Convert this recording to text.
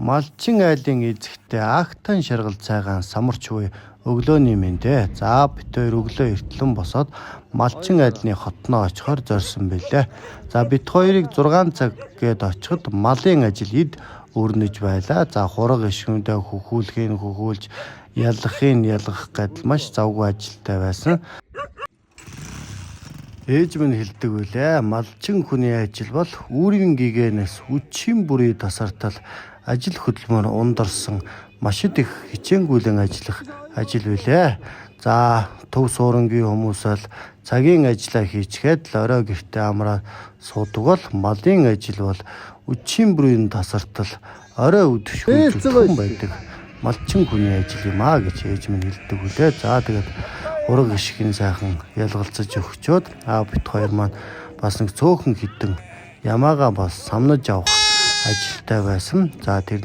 Малчин айлын эзэгтэй Актан шаргал цайгаан самарч буй өглөөний мэнд ээ. За, бид хоёр өглөө эртлэн босоод Малчин айлны хотноо очихоор зорьсон билээ. За, бид хоёрыг 6 цаг гээд очиход малын ажил эд өрнөж байлаа. За, хураг ишгүүндээ хөхүүлэхийг хөхүүлж, ялгахыг ялгах гэдэл маш завгүй ажилтай байсан. Ээж минь хэлдэг билээ. Малчин хүний ажил бол үүрийн гэгээнээс үдшийн бүрийн тасартал ажил хөдөлмөр ундарсан маш их хичээнгүйлэн ажиллах ажил билээ. За, төв суурангийн хүмүүс бол цагийн ажлаа хийчихэд л орой гэртээ амраа суудаг бол малын ажил бол үдшийн бүрийн тасартал орой үдэшгүй зүтгэн байдаг малчин хүний ажил юм аа гэж ээж минь хэлдэг билээ. За, тэгээд ураг ишгийн сайхан ялгалцаж өгчөөд бид хоёр маань бас нэг цөөхөн хэдэн ямаагаа бас самнаж авах ажилтай байсан. За, тэрний